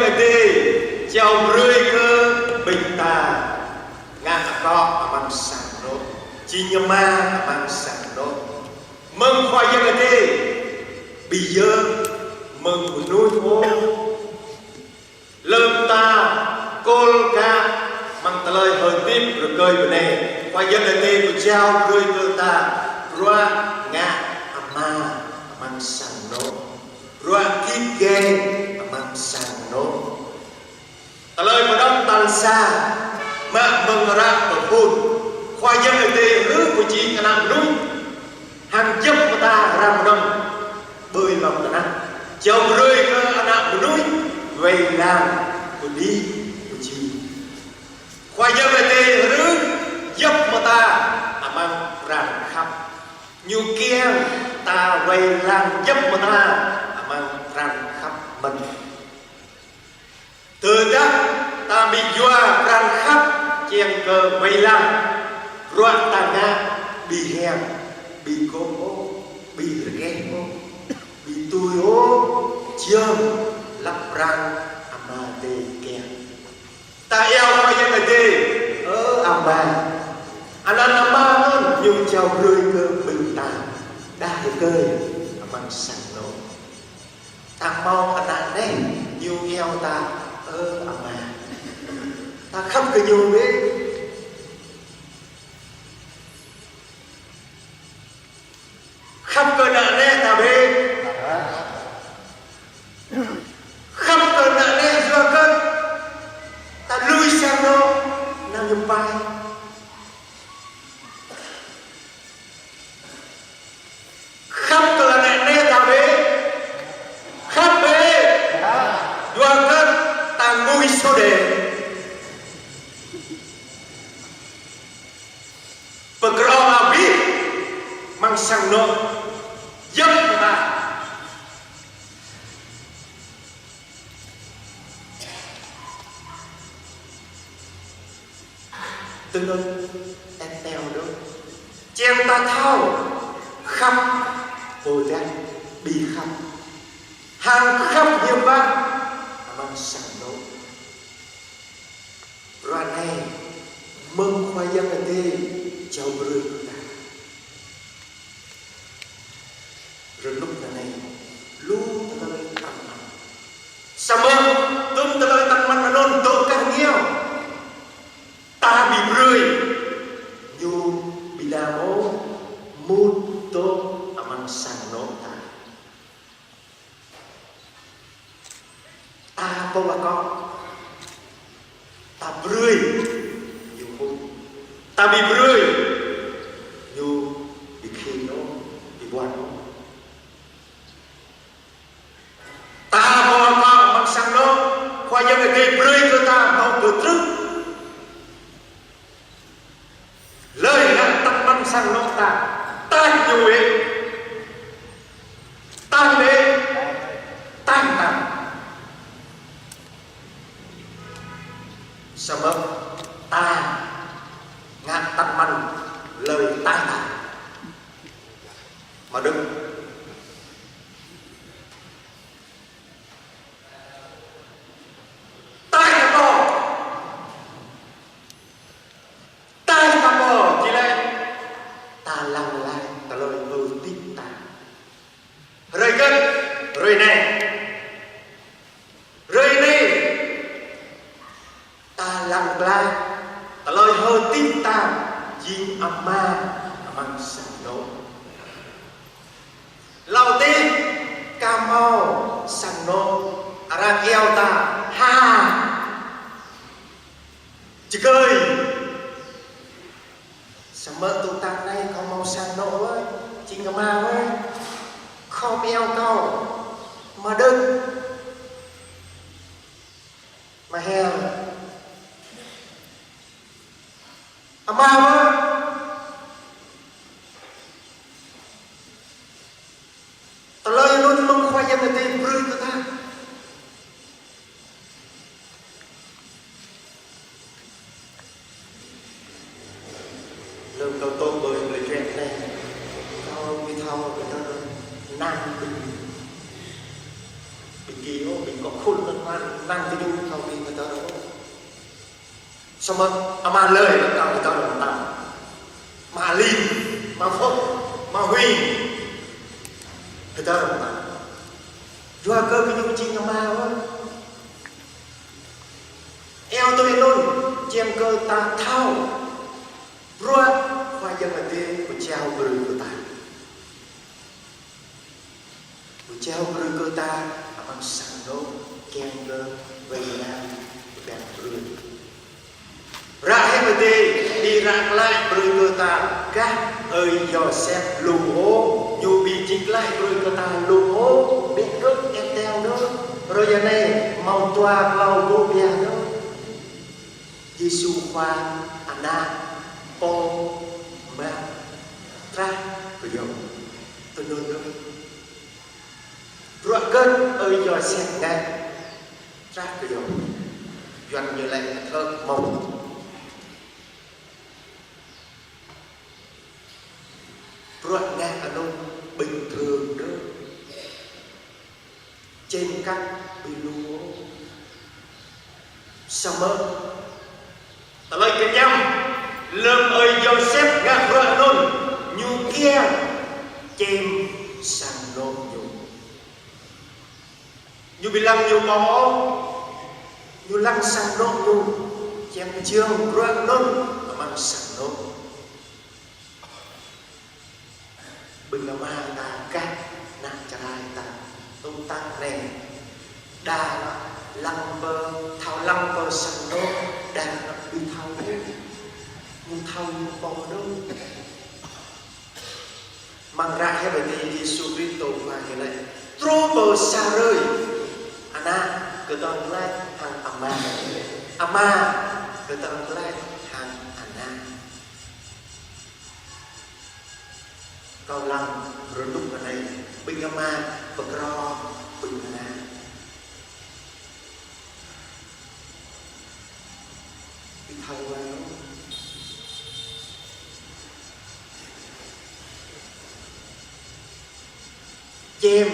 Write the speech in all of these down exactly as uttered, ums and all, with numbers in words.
Adai jao brơi kơ ƀing ta ngă akŏ amăng sang anŏ, jing ama amăng sang anŏ. Mơ̆ng Khua Yang Adai, ƀu djơ̆ mơ̆ng mơnuih ôh. Lơ̆m ta kol gah amăng tơlơi hơdip rơkơi bơnai, Khua Yang Adai pơjao brơi kơ ta bruă ngă ama amăng sang anŏ, bruă git gai amăng sang anŏ. Tơlơi pơđŏng tal sa, mă mơ̆ng hră pơphun, Khua Yang Adai hrih pơjing ană mơnuih hăng djŏp mơta hrăm mơnơ̆ng ƀơi lŏn tơnah, jao brơi kơ ană mơnuih wai lăng pơđĭ pơjing. Khua Yang Adai hrih djŏp mơta amăng pran khăp. Ñu kiăng ta wai lăng djŏp mơta amăng pran khăp mơ̆n. Tơdah ta ƀu yua pran khăp kiăng kơ wai lăng, bruă ta ngă ƀu hiam, ƀu gơ̆ ôh, ƀu rơgeh ôh, ƀu tui ôh, jơm lăp pran Ama Adai kiăng. Ta iâu Khua Yang Adai: Ơ Ama. Anăn Ama anŭn ñu jao brơi kơ ƀing ta đah rơkơi amăng sang anŏ. Ta hmâo ană neh, ñu iâu ta: Ơ Ama. Ta khăp kơ ñu bĕ. Khăp kơ ană neh ta bĕ. Khăp kơ ană neh yua kơ ta lui sang anŏ, nao ñu pai. Khăp kơ ană neh ta bĕ. Khăp bĕ. Yua kơ ta ngui sô đe. Pơkrong abih amăng sang anŏ djŏp mơta. Tơlơi ĕp eo đôč. Kiăng ta thâo khăp pô djai, ƀu khăp. Hăng khăp hiam wă amăng sang anŏ. Ră anai, mơ̆ng Khua Yang Adai jao brơi kơ ta. Rơnŭk anai, lu tơlơi tăn măn. Samơ̆ tŭm tơlơi tăn măn anŭn dŏ kah ngiao. Ta ƀu brơi ñu ƀu đaŏ mŭt dŏ amăng sang anŏ ta. Ta pô akŏ, ta brơi ñu mŭt. Ta ƀu brơi ñu ƀu khĭn ôh, ƀu ƀuăn ôh. Ta pô akŏ amăng sang anŏ, Khua Yang Adai brơi kơ ta hmâo kơtrưh. Hlơi ngă tăn măn sang anŏ ta, taih ñu bĕ. Taih bĕ. Taih ta. Samơ̆ ta ngă tăn măn hlơi taih ta. Mơdưh. Taih ta pô. Taih ta pô, či laĭ ta lăng glaĭ tơlơi hơdip ta. Hrơi gơ̆t, hrơi anai. Hrơi anai, ta lăng glaĭ tơlơi hơdip ta jing ama amăng sang anŏ. Hlâo adih, kâo hmâo sang anŏ, arăng iâu ta: Ha. Čơkơi. Samơ̆ tŭ tang anai kâo hmâo sang anŏ wơi, jing ama wơi. Khŏm iâu kâo: Ama Đức. Ama Hel. Ama wơi. Tơlơi anŭn mơ̆ng Khua Yang Adai brơi kơ ta. Lơ̆m kâo tŏ ƀơi tơlơi čuĕ anai, kâo ƀu thâo kơ tơlơi năng ƀing, ƀing gơ̆ ôh, ƀing kŏ khul anŭn mă Năng kơ ñu thâo ƀing kơ tơrơ. Samơ̆ ama lơi kơ tơrơ mơtam. Ama Lim, ama Phúc, ama Huy. Kơ tơrơ mơtam. Yua kơ kơ ñu jing ama ôh. Eo tui anŭn, čiăng kơ ta thâo. Bruă Khua Yang Adai pơjao brơi kơ ta. Pơjao brơi kơ ta amăng sang anŏ kiăng kơ wai lăng pơgang brơi. Ră hĭ pơdơi, ƀing ră glaĭ brơi kơ ta, gah ơi Yôsep lu ôh, ñu ƀu djik glaĭ brơi kơ ta lu ôh, ƀiă kơ ĕp teo đôč, rơi anai hmâo dua klâo ƀô̆ biă đôč. Yêsu Khua ană pô mă trah kơ yơh. Tui anŭn đôč. Bruă gơ̆t ơi Yôsep ngă trah kơ yơh. Yuan ñu laĭ thơ̆k mơ̆ng. Bruă ngă anŭn bình thường đôč. Čem kăk ƀu lu ôh. Samơ̆ tơlơi kơñăm, lơ̆m ơi Yôsep ngă bruă anŭn, ñu kiăng čem sang anŏ ñu. Ñu ƀu lăng ñu pô ôh, ñu lăng sang anŏ ñu, čem pơjing bruă anŭn amăng sang anŏ. Ƀing ama ta gah ană čơrai ta tŭ tăk anai. Đa lăng pơ, thâo lăng pơ sang anŏ, đa ƀu thâo ôh. Ñu thâo ñu pô đôč. Amăng ră hĭ pơdơi Yêsu Krist tơpă ñu laĭ. Truh pơ sa hrơi. Ană kơtang glaĭ hăng ama. Ama kơtang glaĭ hăng ană. Kâo lăng rơnŭk anai, ƀing ama pơkra ƀing ană. Ƀu thâo wai ôh. Čem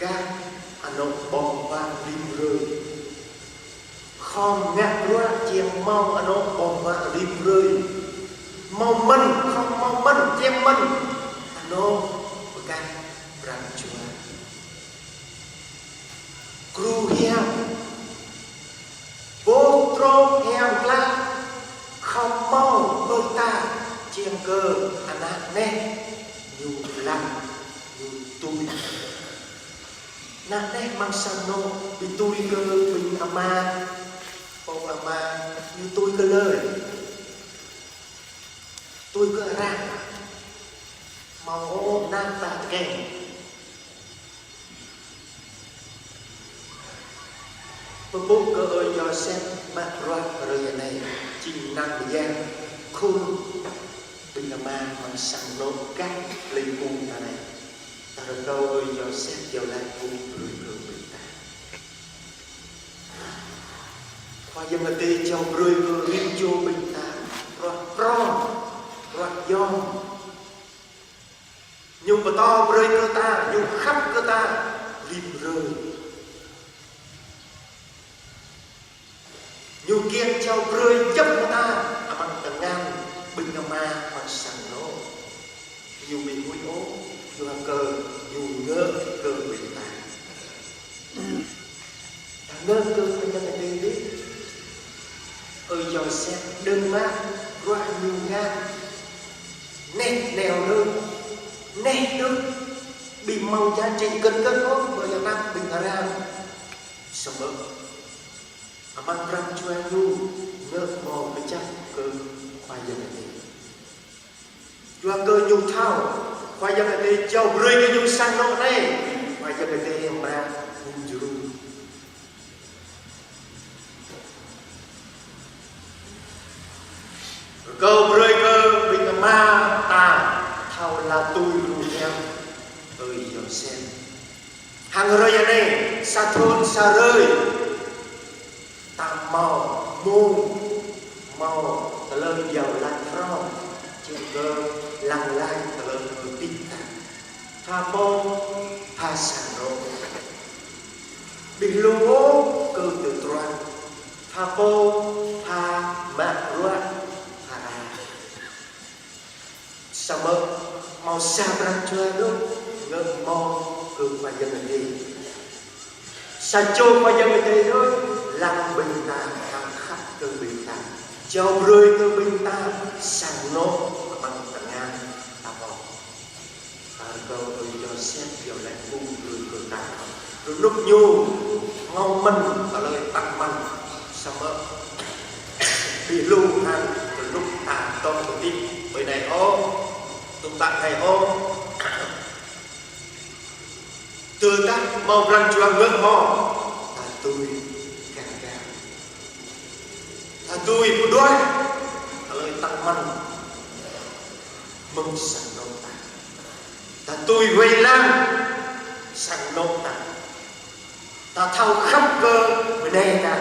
gah anŏ ƀơ̆ng huă rĭm hrơi. Khŏm ngă bruă čiăng hmâo anŏ ƀơ̆ng huă rĭm hrơi. Hmâo mơ̆n, khŏm hmâo mơ̆n, čiăng mơ̆n. Anŏ pơkă pran jua. Gru hiam. Boh truh hiam klă, khŏm hmâo ƀơi ta, čiăng kơ ană neh ñu lăng, ñu tui. Ană neh amăng sang anŏ ƀu tui kơ ƀing ama, pô ama, ñu tui kơ hlơi? Tui kơ arăng. Hmâo ôh ană ta tơkeng. Pơpŭ kơ ơi Yôsep mă bruă hrơi anai, jing năng mơyang khul ƀing ama amăng sang anŏ gah lĕ ƀu ta anai. Ta rơkâo ơi Yôsep iâu laĭ ƀu brơi kơ ƀing ta. Khua Yang Adai jao brơi kơ rĭm čô ƀing ta, bruă prŏng, bruă yom. Ñu pơtô brơi kơ ta, ñu khăp kơ ta, rĭm hrơi. Ñu kiăng jao brơi djŏp kơ ta, amăng tơngan ƀing ama amăng sang anŏ. Ñu ƀu huĭ ôh, yua kơ ñu ngă kơ ƀing ta. Ta ngă kơ Khua Yang Adai dih. Ơi Yôsep đơ̆ng mă bruă ñu ngă. Neh neo đôč. Neh đôč. Ƀu hmâo giá trị kơnơ̆ng ôh ƀơi anăp ƀing arăng. Samơ̆ amăng pran jua ñu ngă hmâo kơjăp kơ Khua Yang Adai. Yua kơ ñu thâo, Khua Yang Adai jao brơi kơ ñu sang anŏ anai, Khua Yang Adai amra hum djru. Rơkâo brơi kơ ƀing ama ta thâo lăi tui gru hiam ơi Yôsep. Hăng hrơi anai, sa thŭn sa hrơi. Ta hmâo mông, hmâo tơlơi iâu laĭ prŏng, čiăng kơ lăng glaĭ tơlơi kơdih ta. Pha pô, pha sang anŏ. Ƀing lu Pha pô, pha mă ruă, pha ra. Samơ̆ hmâo sa pran jua đôč ngă hmâo kơ Khua Yang Adai. Sa čô Khua Yang Adai đôč lăng ƀing ta, hăng khăp kơ ƀing ta, jao brơi kơ ƀing ta sang anŏ amăng tơngan ta pô. Ta rơkâo ơi Yôsep iâu laĭ ƀu brơi kơ ta. Rơnŭk ñu hmâo mơ̆n tơlơi tăng mơ̆n, samơ̆ ƀu lu hăng rơnŭk ta tŏ kơtit ƀơi anai ôh, tŭ tă anai ôh. Tơdah hmâo pran jua ngă hmâo, ta tui gah gah. Ta tui pơđuaĭ tơlơi tăng mơ̆n mơ̆ng sang anŏ ta. Ta tui wai lăng sang anŏ ta. Ta thâo khăp kơ bơnai ta,